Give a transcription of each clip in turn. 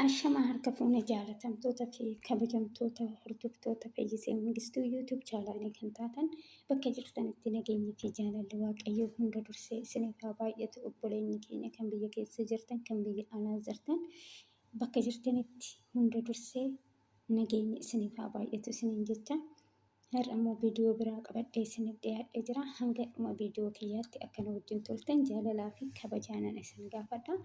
Ashamaa harka fuune jaalatamtoota fi kabajamtoota hordoftoota Fayyisee Mangistuu YouTube channel kan taatan bakka jirtanitti nageenyi fi jaalalli Waaqayyoo hunda dursee isiniif haa baay'atu. Obboleenyi keenya kan biyya keessa jirtan, kan biyya alaa jirtan, bakka jirtanitti hunda dursee nageenyi isiniif haa baay'atu isiniin jecha. Har'a immoo viidiyoo biraa qabadhee isiniif dhiyaadhee jira. Hanga dhuma viidiyoo kiyyaatti akka na wajjin turtan jaalalaa fi kabajaanan isin gaafadha.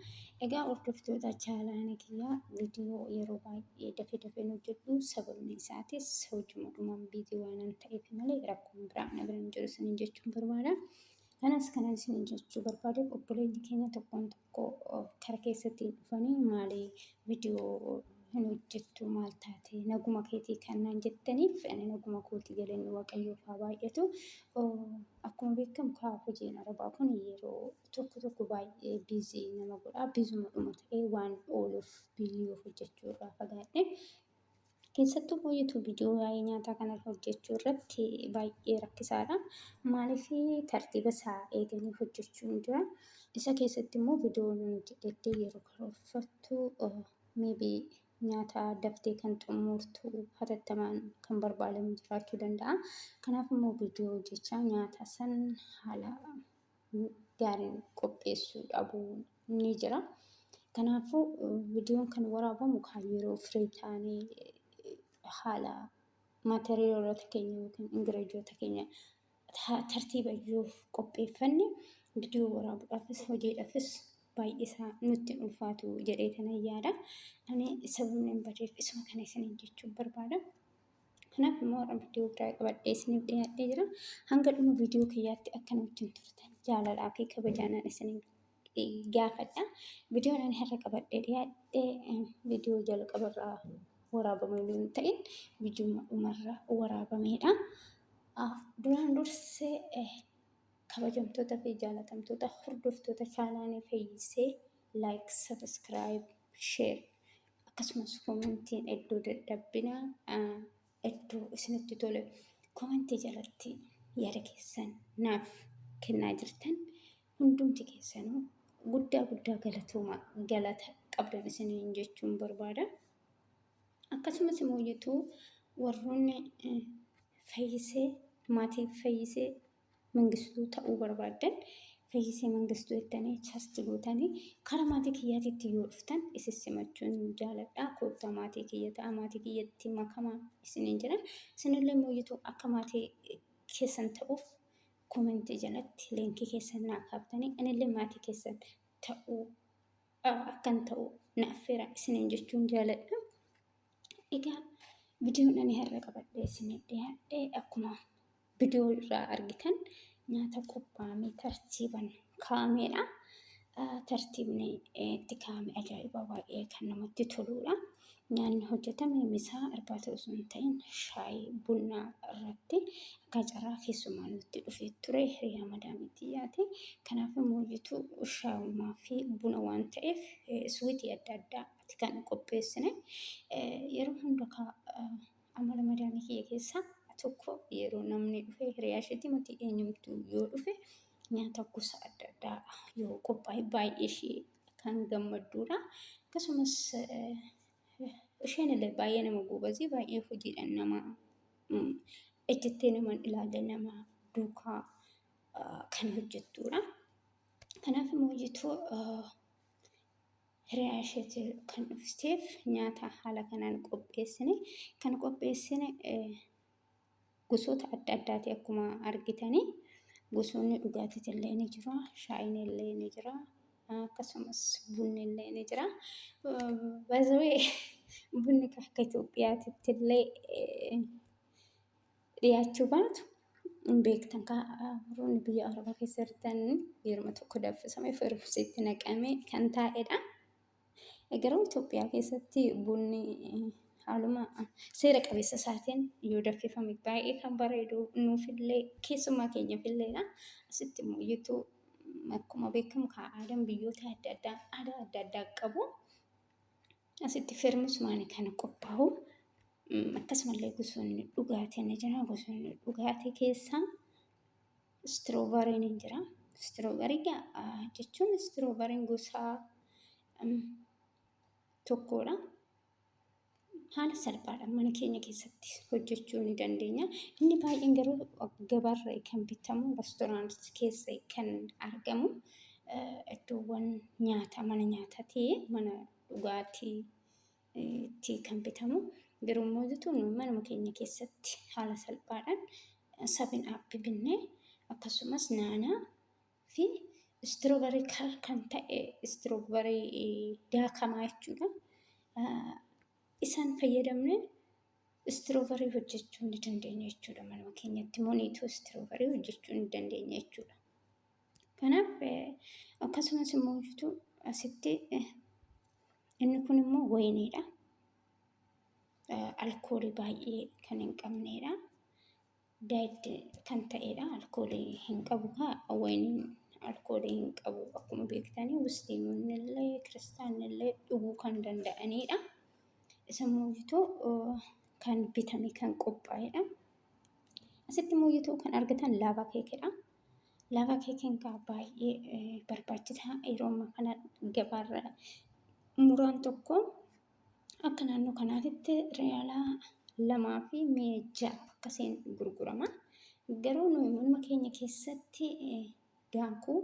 Egaa hordoftoota chaalaana kiyyaa, viidiyoo yeroo baay'ee dafee dafeen hojjedhu, sababni isaatis hojuma dhumaan busy waanan ta'eef malee rakkoon biraa na bira hin jiru isiniin jechuun barbaada. Kanas kanan isiniin jechuu barbaade, obboleeyyi keenya tokkoon tokko kara keessatti dhufanii maali viidiyoo hin hojjettu, maal taate, naguma keetii kan naan jettaniif, ani naguma kootii, galanni Waaqayyoof haa baay'atu. Akkuma beekamu kaa hojiin arabaa kun yeroo tokko tokko baay'ee busy nama godha. Busyuma dhuma ta'ee waan ooluuf viidiyoo hojjechuu irraa fagaadhe. Keessattuu booyyatu viidiyoo waa'ee nyaataa kana hojjechuu irratti baay'ee rakkisaadha. Maaliif, tartiiba isaa eeganii hojjechuun jira. Isa keessatti immoo viidiyoon hojjedhettee yeroo karoorfattu, maybe nyaata daftee kan xumurtu hatattamaan kan barbaadamu jiraachuu danda'a. Kanaaf immoo viidiyoo hojjechaa nyaata san haala gaariin qopheessuu dhabuu ni jira. Kanaafuu viidiyoon kan waraabamu kan yeroo free taanee haala maateriyoolota keenya yookiin ingredientoota keenya tartiiba yoo qopheeffanne, viidiyoo waraabuudhaafis hojiidhaafis baay'ee isaa nutti hin ulfaatu jedhee kanan yaada. Ani sababni hin badeef isuma kana isiniin jechuun barbaada. Kanaaf immoo har'a viidiyoo biraa qabadhee isiniif dhiyaadhee jira. Hanga dhuma viidiyoo kiyyaatti akka nu wajjin turtan jaalalaa fi kabajaanaan isiniin gaafadha. Viidiyoon ani har'a qabadhee dhiyaadhe viidiyoo jalqabarraa waraabame yoo hin ta'in, viidiyoo dhumarraa waraabamedha. Duraan dursee kabajamtoota fi jaalatamtoota hordoftoota chaanaalii Fayyisee, like, subscribe, share akkasumas commentiin iddoo dadhabbinaa, iddoo isinitti tole commentii jalatti yaada keessan naaf kennaa jirtan hundumti keessanuu guddaa guddaa galatooma, galata qabdan isiniin jechuun barbaada. Akkasumas immoo jettuu warroonni Fayyisee, maatii Fayyisee Mangistuu ta'uu barbaaddan, Fayyisee Mangistuu jettanii search gootanii karaa maatii kiyyaatiitti yoo dhuftan isin simachuun jaaladha. Koottaa maatii kiyya ta'a, maatii kiyyatti makamaa isiniin jedha. Isinillee mooyituu akka maatii keessan ta'uuf commentii jalatti linkii keessan naa kaaftanii anillee maatii keessan ta'uu akkan ta'u na affeera isiniin jechuun jaaladha. Egaa viidiyoon ani har'a qabadhee isiniif dhiyaadhe, akkuma viidiyoo irraa argitan, nyaata qophaa'ame tartiiban kaa'amedha. Tartiibni itti kaa'ame ajaa'iba, baay'ee kan namatti toludha. Nyaanni hojjetame misaa irbaata osoo hin ta'in shaayii bunnaa irratti. Akka carraa keessumaa nutti dhufee ture, hiriyaa madaamiitti yaate. Kanaaf immoo jitu shaayumaa fi buna waan ta'eef sweetii adda addaa kan qopheessine. Yeroo hunda amala madaamii kiyya keessaa tokko, yeroo namni dhufe, hiriyaa isheetti miti eenyumtuu yoo dhufe, nyaata gosa adda addaa yoo qophaa'e baay'ee ishee kan gammadduudha. Akkasumas isheen illee baay'ee nama goobazii, baay'ee hojiidhaan nama ejjettee nama hin ilaalle, nama duukaa kan hojjettudha. Kanaaf immoo jituu hiriyaa isheetii kan dhufteef nyaata haala kanaan qopheessine. Kan qopheessine gosoota adda addaati akkuma argitanii. Gosoonni dhugaatii illee ni jira, shaayiin illee ni jira, akkasumas bunni illee ni jira. Baay'ee bunni akka Itoophiyaatitti illee dhiyaachuu baatu hin beektan, warroonni biyya Arabaa keessa jirtan, yeroo tokko danfisamee feermusiitti naqamee kan taa'edha. Garuu Itoophiyaa keessatti bunni haaluma seera qabeessa isaatiin yoo danfifame baay'ee kan bareedu nuufillee keessumaa keenyaafilleedha. Asitti immoo iyyuu akkuma beekamu kan aadaan biyyoota adda addaa aadaa adda addaa qabu. Asitti feermusumaan kan qophaa'u. Akkasumallee gosoonni dhugaatii ni jira. Gosoonni dhugaatii keessaa strawberryn ni jira. Strawberry jechuun strawberryn gosa Tokkodha. Haala salphaadhaan mana keenya keessatti hojjechuu ni dandeenya. Inni baay'een garuu gabaarraa kan bitamu, reestooraantii keessa kan argamu, iddoowwan nyaataa, mana nyaataa ta'ee mana dhugaatiitti kan bitamu. Garuu immoo manuma keenya keessatti haala salphaadhaan Seven Up binnee, akkasumas naanaa fi strawberry kan ta'e, strawberry daakamaa jechuudha. Isaan fayyadamnee strawberry hojjechuu ni dandeenya jechuudha. Manuma keenyatti mojito strawberry hojjechuu ni dandeenya jechuudha. Kanaaf akkasumas immoo asitti inni kun immoo wayiniidha. Alkoolii baay'ee kan hin qabnedha. Diet kan ta'edha. Alkoolii hin qabu kaa, wayiniin alkoolii hin qabu akkuma beektanii, musliimonni illee kiristaanni illee dhuguu kan danda'anidha. Isa immoo kan bitame kan qophaa'edha. Asitti immoo kan argatan lava cakeidha. Lava cakeiin kaa baay'ee barbaachisaa yeroo ammaa kana. Gabaarra muraan tokko akka naannoo kanaatitti riyaala 2.6 akkasiin gurgurama. Garuu nuyi manuma keenya keessatti daakuu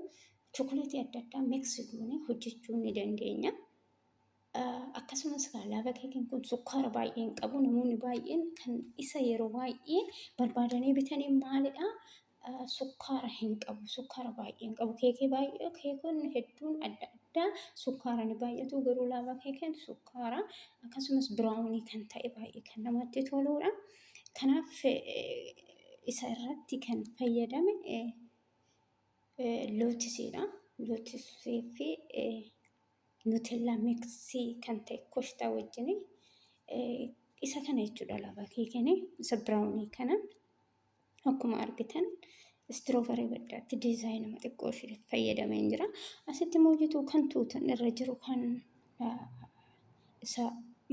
chokoleetii adda addaa mix goonee hojjechuu ni dandeenya. Akkasumas lava cakeiin kun sukkaara baay'ee hin qabu. Namoonni baay'een kan isa yeroo baay'ee barbaadanii bitanii maalidhaa? Sukkaara hin qabu. Sukkaara baay'ee hin qabu. Keekii baay'ee, keekonni hedduun adda addaa sukkaara ni baay'atu. Garuu lava cakeiin sukkaara akkasumas brownie kan ta'e baay'ee kan namatti toludha. Kanaaf isa irratti kan fayyadame Lotusiidha. Lotusii fi Nutella mix kan ta'e koshtaa wajjin isa kana jechuudha, lava cakeiin isa brownie kana. Akkuma argitan strawberry baddaatti designuma xiqqoo ishee fayyadamee jira. Asitti immoo kan tuutan irra jiru, kan isa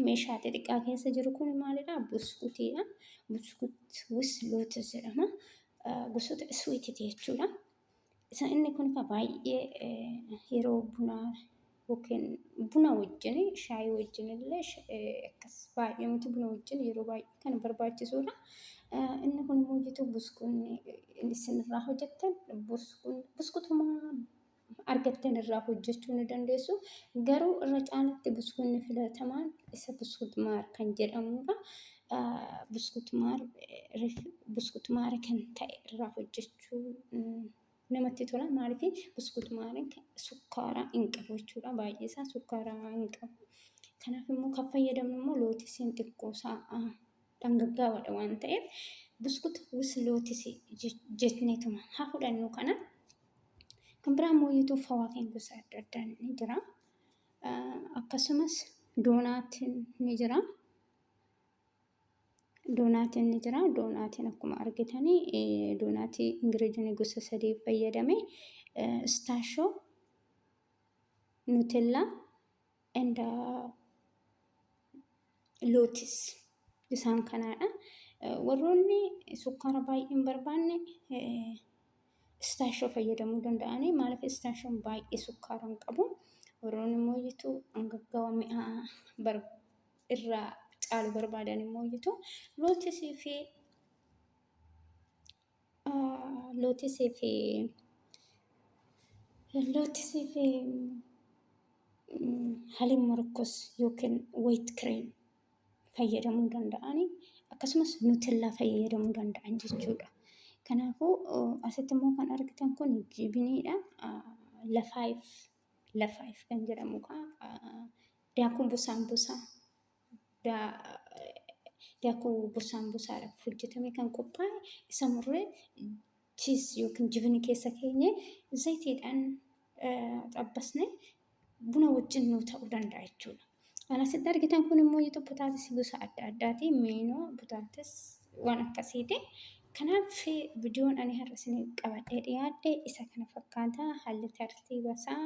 meeshaa xixiqqaa keessa jiru kun maalidha? Buskutiidha. Buskut with Lotus jedhama. Gosoota sweetiiti jechuudha. Isa inni kun baay'ee yeroo bunaa yookiin buna wajjin, shaayii wajjin illee, akkas baay'ee miti, buna wajjin yeroo baay'ee kan barbaachisudha. Inni kun immoo buskuunni isin irraa hojjettan buskutuma argattan irraa hojjechuu ni dandeessu. Garuu irra caalatti buskuunni filatamaan isa buskut maar kan jedhamudha. Buskut maar kan ta'e irraa hojjechuu namatti tola. Maaliif? Buskut maariin sukkaara hin qabu jechuudha. Baay'ee isaa sukkaara hin qabu. Kanaaf immoo kan fayyadamnu immoo Lotusiin xiqqoo isaa dhangaggaa'aadha waan ta'eef, buskut with Lotus jenneetuma haa fudhannu kana. Kan biraa immoo fawaakeen gosa adda addaa ni jira. Akkasumas donutiin ni jira. Donutiin ni jira. Donutiin akkuma argitanii donutii ingredientii gosa sadii fayyadame: pistachio, Nutella and Lotus isaan kanaadha. Warroonni sukkaara baay'ee hin barbaanne pistachio fayyadamuu danda'anii. Maaliif? Pistachioon baay'ee sukkaara hin qabu. Warroonni immoo dhangaggaa'aa mi'aa irraa caalu barbaadan immoo Lotusii fi حليب morkos yookiin white cream fayyadamuu danda'anii, akkasumas Nutella fayyadamuu danda'an jechuudha. Kanaafuu asitti immoo kan argitan kun jibiniidha. Lafaayif kan jedhamudha. Daakuu busaambusaa, daakuu busaambusaadhaaf hojjetamee kan qophaa'e, isa murree cheese yookiin jibinii keessa keenyee zayitiidhaan xabbasnee buna wajjin nuu ta'uu danda'a jechuudha. Kan asitti argitan kun immoo potaatisii gosa adda addaati. Miinoo, potaatis waan akkasiiti. Kanaaf viidiyoon ani har'a isinii qabadhee dhiyaadhe isa kana fakkaata. Haalli tartiiba isaa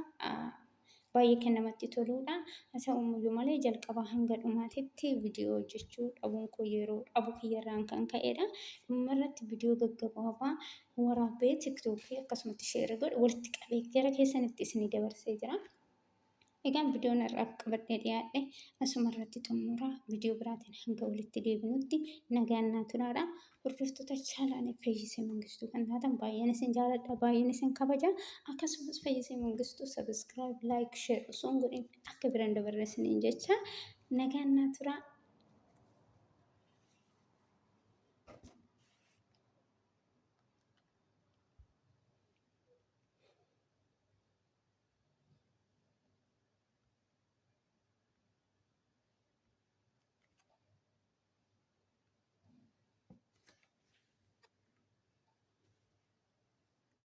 baay'ee kan namatti toludha. Haa ta'u malee jalqabaa hanga dhumaatitti viidiyoo hojjechuu dhabuun koo yeroo dhabuu kiyyarraan kan ka'edha. Dhumarratti viidiyoo gaggabaabaa waraabee TikTokii akkasumatti share godhe walitti qabee gara keessanitti isinii dabarsee jira. Egaan viidiyoon har'aaf qabadhee dhiyaadhe asuma irratti xumura. Viidiyoo biraatiin hanga walitti deebinutti nagaan naa turaadha. Hordoftoota chaanaalii Fayyisee Mangistuu kan taatan baay'een isin jaaladha, baay'een isin kabaja. Akkasumas Fayyisee Mangistuu sabiskiraayib, laayik, sheer osoo hin godhin akka bira hin dabarre isiniin jecha nagaan naa turaa.